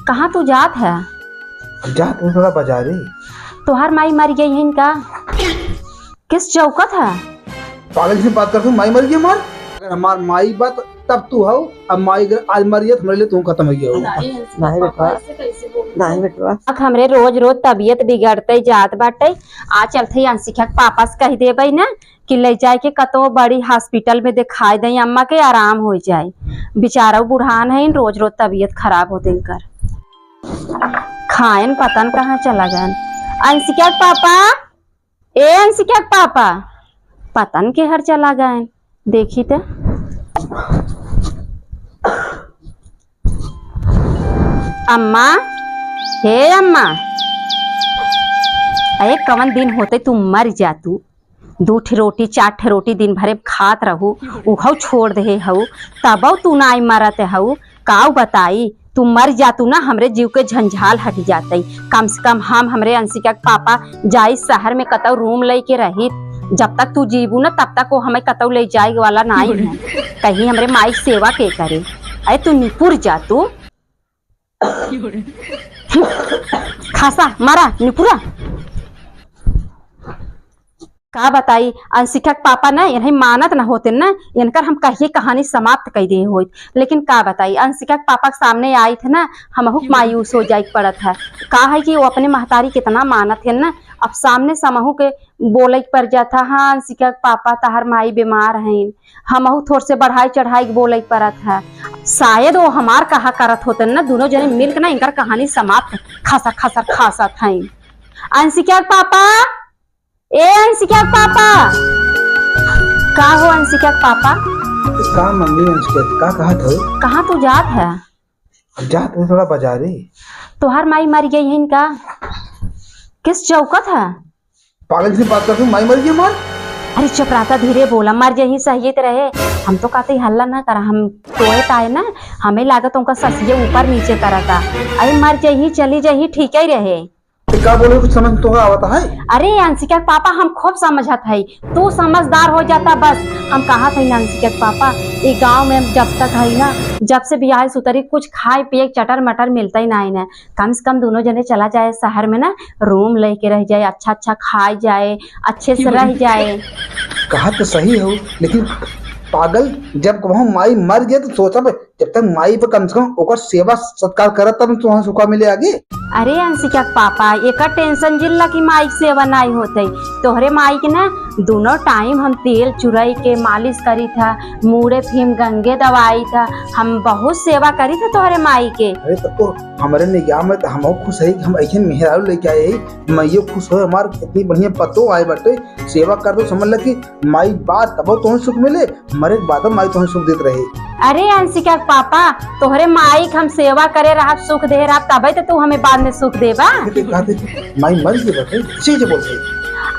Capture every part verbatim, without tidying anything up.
कहाँ तू जात है? जात हूँ थोड़ा बाजारे। तोहार माई मर गई है इनका? किस चौकत है? पागल से बात करत हूँ, माई मर गई हमार? अगर हमार माई बात तब तू हऊ, अब माई अगर आज मर गई तो हमरे लिए तू खत्म हो गया हो। नहीं, नहीं बेटवा, ऐसे कैसे बोल रहे हो? नहीं बेटवा। अब हमरे रोज रोज तबीयत बिगड़ते जात बाटे। आज चलते अंशिका के पापा से कह देबे ना कि ले जाए के कतो बड़ी हॉस्पिटल में दिखाई दे, अम्मा के आराम हो जाए। बेचारा बुढ़ान है, रोज रोज तबीयत खराब होते इनकर। खायन पता न कहाँ चला गए। अंशिका के पापा, ए अंशिका के पापा, पता न केहर चला गए। देखी त। अम्मा, हे अम्मा, अरे कवन दिन होते तू मर जा तू। दू ठे रोटी, चार ठे रोटी दिन भरे खात रहू, उहौ छोड़ देहे हऊ, तबौ तू नाई मरत हऊ। काऊ बताई, तू मर जा तू ना, हमरे जीव के झंझाल हट जातई। कम से कम हम, हमरे अंशिका के पापा जाई शहर में कतौ रूम लेके रही। जब तक तू जीबू ना, तब तक वो हमें कतौ ले जाए वाला नाई है। कहीं हमरे माई सेवा के करे। अरे तू निपुर जा तू। खासा मारा निपुरा। का बताई, अंशिका के पापा ना इन्हें मानत ना होते ना, इनकर हम कहिए कहानी समाप्त कर दिए होइत। लेकिन का बताई, अंशिका के पापा के सामने आई थे ना, हमहू के मायूस हो जाए के पड़त है। का है कि वो अपने महतारी कितना मानत है ना, अब सामने समहू के बोले के पड़ जाता, "हाँ, अंशिका के पापा, तहार माई बीमार हैं, हमहू थोड़ से बढ़ाई चढ़ाई के बोले के पड़त है।" शायद वो हमार कहा करत होते ना, दोनों जने मिल के ना इनकर कहानी समाप्त खसर खसर खासत हैं। अंशिका के पापा, ए अंशिका के पापा। का हो अंशिका के पापा? का मम्मी अंशिका, का कहत हो? कहाँ तू जात है? जात है थोड़ा बाजारे। तोहार माई मर गई है इनका? किस चौकत है? पागल से बात करत हूँ, माई मर गई हमार? अरे चुप रहा, धीरे बोला, मर गई सही तो रहे। हम तो कहते हल्ला ना करा, हम टोए ताए ना, हमें लागत उनका ससिए ऊपर नीचे करता। अरे मर गई, चली गई, ठीक ही रहे। तो का बोले, कुछ समझ तो आवता है? अरे अंशिका के पापा, हम खूब समझत है, तू समझदार हो जाता बस। हम कहा थे ना अंशिका के पापा, ये गांव में जब तक है ना, जब से बियाह सुतरी कुछ खाए पिए चटर मटर मिलता ही ना है ना, कम से कम दोनों जने चला जाए शहर में ना, रूम लेके रह जाए, अच्छा अच्छा खाए जाए, अच्छे से रह जाए। कहा तो सही हो, लेकिन पागल, जब कहूँ माई मर गए तो सोचा जब तक माई पे कम से कम ओकर सेवा सत्कार करत तब तोहन सुखा मिले आगे। अरे अंशिका के पापा, एकर टेंशन जिन ला कि माई के सेवा नाई होते। तोहरे माई के ना दोनों टाइम हम तेल चुराई के मालिश करी था, मूड़े फीम गंगे दवाई था, हम बहुत सेवा करी था तोहरे माई के। अरे तब तो हमारे निगाह में तो हम खुश है कि हम ऐसे मेहरारू लेके आए हैं, माइयो खुश हो हमार इतनी बढ़िया पतो आए बाटे, सेवा कर दो, समझ ल कि माई बात तब तोहन सुख मिले। मरे के बाद माई तोहन सुख देत रहे। अरे अंशिका के पापा, तोहरे माई के हम सेवा करे रहब, सुख दे रहब, तबे तो तू हमें बाद में सुख देबा। ये तो कहते, माई मर गई बाटे, इसे जे बोलते।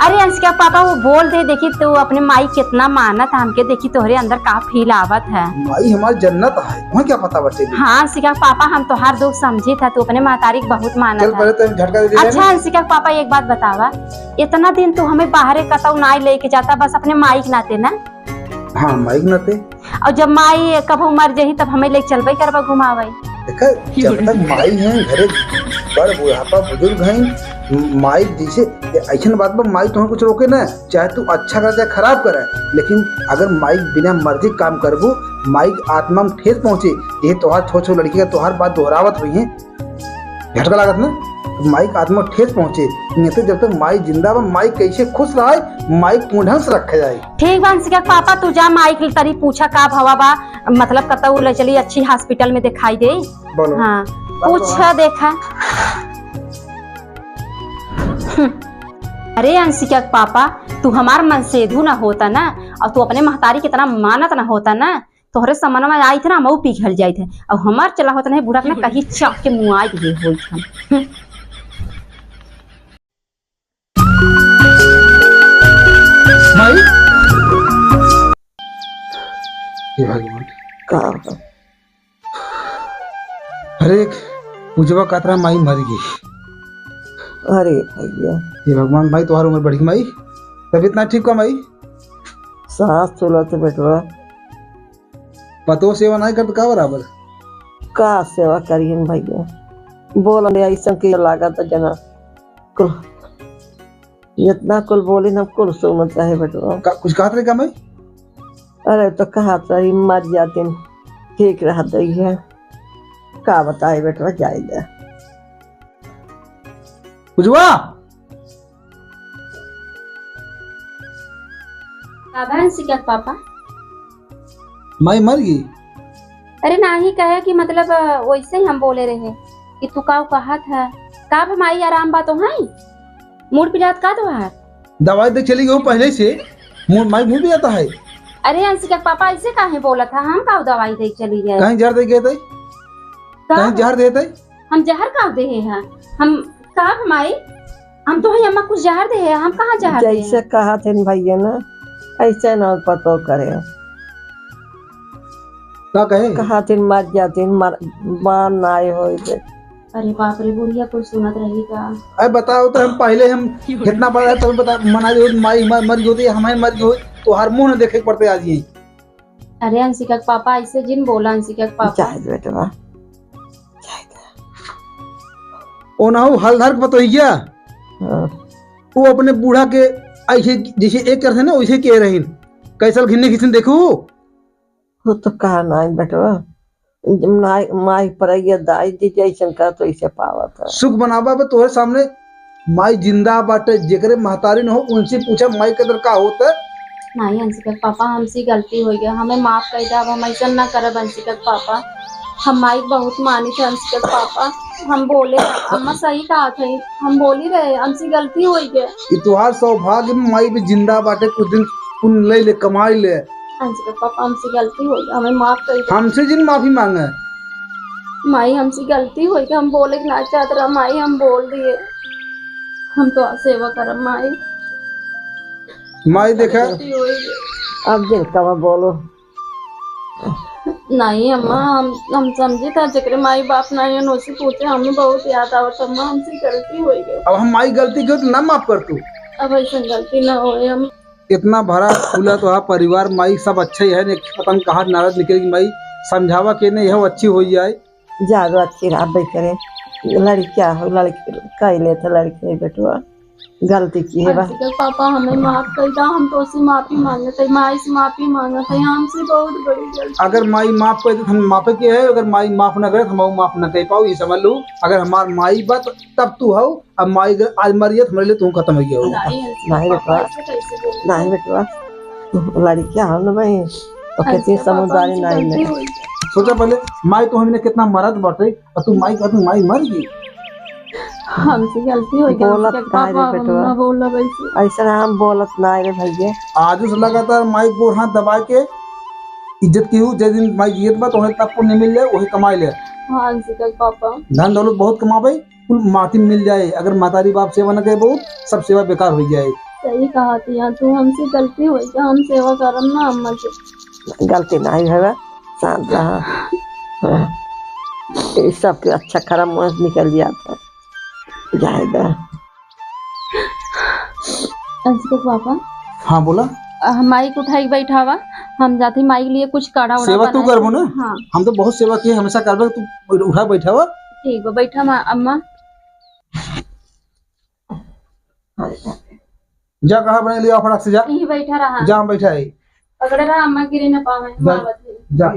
अरे अंशिका के पापा, वो बोल दे, देखी तू अपने माई कितना मानत है हमके, देखी तोहरे अंदर का फील आवत है। माई हमार जन्नत है, वहाँ क्या पता बाटे। हाँ अंशिका के पापा, हम तोहार दुख समझी था, तू अपने महतारी के बहुत मानत चल, है। पहले तो हम झटका दे दे अच्छा रहे। अंशिका के पापा, एक बात बतावा, इतना दिन तू हमें बाहरे कतौ नाई लेके जाता, बस अपने माई के नाते ना? हाँ, माई के नाते। और जब माई कभो मर जाही, तब हमें लेके चलबे करबा घुमावे। देखा, जब तक माई हैं घरे, बड़ बुढ़ापा बुजुर्ग हैं, माई जैसे, ऐसन बात बा, माई तुहें कुछ रोके ना, चाहे तू अच्छा करे चाहे खराब करे, लेकिन अगर माई बिना मर्जी काम करबू, माई के आत्मा में ठेस पहुँचे। ये तोहार छोट छोट लड़की का तोहार बात दोहरावत हुई है, झटका लागत ना, तो माई के आत्मा ठेस पहुँचे। नहीं तो जब तक माई जिंदा बा, माई कैसे खुश रहे, माई के ढंग से रखे जाए। ठीक बा, अंशिका के पापा, तू जा, माई के तरी पूछा का भवा बा, मतलब कतौ ले चली अच्छी हॉस्पिटल में दिखाई दे। बोलो। हाँ, बोलो। पूछा देखा। हम्म। अरे अंशिका के पापा, तू हमार मनसेधु ना होता ना, और तू अपने महतारी कितना मानत ना होता ना, तोहरे समनवा आई थे ना, मऊ पिघल जाई थे। अब हमार चला होत नहीं, बुढ़ा के ना कहीं चाप के मुआई दिए होई थे। माई? हे भगवान। का? अरे, पूजवा कातरा माई मर गई। अरे भैया। हे भगवान, माई, तोहार उम्र बढ़ी माई। तबीयत ना ठीक का माई? सांस फूलत बेटवा। पतो सेवा नाई करत का बराबर? का सेवा करियन भैया? बोलन दे, अइसन के लागत है जना। कुल, जितना कुल बोली ना, कुल सुनत रहे बेटवा। का, कुछ कहत रहे का माई? अरे, तो कहत रही, मर जातिन, ठीक रहत रही है। का बताए बेटवा, जाए दे। बुझवा? का भा अंशिका के पापा? माई मर गई? अरे नाही, कहे कि मतलब, अ, वैसे ही हम बोले रहे कि तू का कहत है। का भा माई, आराम बा तो है? मूड़ पिरात का तोहार? दवाई दे चली गई पहले से, मूड़, माई मूड़ पिरात है। अरे अंशिका के पापा, ऐसे काहे बोलत है? हम का दवाई दे चली गए? कहीं जहर दे गए थे? का कहीं बा? जहर दे थे? हम जहर का देहे हैं? हम का भा माई? हम तो है अम्मा कुछ जहर देहे हैं, हम कहाँ जहर देहे जैसे हैं? कहत हैं भैया ना, ऐसे ना पतो करे। का कहे? कहत हैं मर जातिन, मर, बान ना आए होई बे। अरे बाप रे, बुढ़िया कुछ सुनत रही का? अरे बताओ तो, हम पहले हम कितना बड़ा है, तुम्हें बता, मना जो माई मर, मर गई होती, हमारी मर गई होती, तो हर मुंह न देखे के पड़ते आज ये। अरे अंशिका के पापा, ऐसे जिन बोला अंशिका के पापा। जाए दे बेटवा, जाए दे। ओनहु हलधर के पतोहिया, हाँ। वो अपने बूढ़ा के ऐसे, जैसे एक तरह से ना, वैसे के रहीन। कैसल घिन्ने घिसन देखू। वो तो कहा नाई बेटवा, नाई, माई पर ये दाई जी जैसन का तो इसे पावत है। सुख बनावा बे तोहरे सामने माई जिंदा बाटे, जेकरे महतारी न हो, उनसे पूछा माई के दर का होत है? नहीं, अंशिका के पापा, हमसे गलती हो गया, हमें माफ कर दे, अब हम ऐसा ना करब अंशिका के पापा। हम माई के बहुत मानी थे अंशिका के पापा, हम बोले, अम्मा सही कहा थे, हम बोली रहे, हमसे गलती हो गया। ये तुहार सौभाग्य माई भी जिंदा बाटे, कुछ दिन पुण्य ले ले, कमाई ले। अंशिका के पापा, हमसे गलती हो गया, हमें माफ कर दे। हमसे जिन माफी मांगे। माई, हमसे गलती हो गया, हम बोले के ना चाहत रहा, माई, हम बोल दिए। हम तो सेवा करब, माई। माई, देखा। गलती होई। अब जिन कब बोलो। नहीं अम्मा, हम, हम समझी था, जेकरे माई बाप नहीं है, उनसे पूछे, हमें बहुत याद आवत, अम्मा, हमसे गलती होई गई। अब हम माई गलती कियो तो ना माफ कर तू। अब ऐसा गलती ना होए, हम इतना भरा खुला तो हा परिवार, माई, सब अच्छा ही है, एक पतंग कहाँ नारद निकलेगी, माई, समझावा के नहीं, यह अच्छी हो जाए। जागो अच्छी रहबे करे, लड़किया हो, लड़की कह ले तो लड़की है बेटवा, गलती की है बा। अंशिका के पापा, हमें माफ कर दा, हम तो से माफी मांगत है, माई से माफी मांगत है, हमसे बहुत बड़ी गलती। अगर माई माफ कर दे तो हम माफे के है, अगर माई माफ ना करे तो हम माफ ना कर पाओ, ये समझ लो। अगर हमार माई बा तो तब तू हो, अब माई अगर आज मर गया तो हमारे लिए तू खत्म हो गया हो। नहीं, अंशिका नहीं के पापा, बेटवा, ऐसे कैसे बोले? नहीं बेटवा, लड़किया हो ना भाई, तो ऐसे कितनी पापा, समझदारी हमसे नहीं गलती है। हुई। सोचा पहले, माई तो हमने कितना मरद बाटे, और तू माई का, तू माई मर गई। हमसे गलती हो गई, बोलत अंशिका के काहे रे पापा, अब हम बेटवा? ना बोलब ऐसे। ऐसा हम बोलत ना रे भैया। आज से लगातार माई गोर हाथ दबा के इज्जत की हो, जै दिन माई जियत बा, तो उन्हें तब पुण्य मिल जाए, वही कमाई ले। हाँ, अंशिका के पापा। धन दौलत बहुत कमावे, कुल माटी मिल जाए, अगर महतारी बाप सेवा न करे बहुत, सब सेवा बेकार हो जाए। सही कहा तिया तू, हमसे गलती हो गई, हम सेवा करम ना अम्मा के। गलती नहीं है, शांत रहा। हाँ। ये सबके अच्छा खराब मुँह से निकल जाता है, जाएगा। अंशिका के पापा। हाँ, बोला। अ, माई के उठाई के बैठावा, हम जाते माई के लिए कुछ काढ़ा उड़ा सेवा तू बनाए। करबो ना? हाँ। हम तो बहुत सेवा किए, हमेशा करबे, तू उठा बैठावा। ठीक बा, बैठा मा-, अम्मा। जा, कहाँ बना लिया फटाक से, जा। यहीं बैठा रहा। जा, हम बैठा है। पकड़े रहा, अम्मा गिरे ना पावे, जा, मावत है। जा।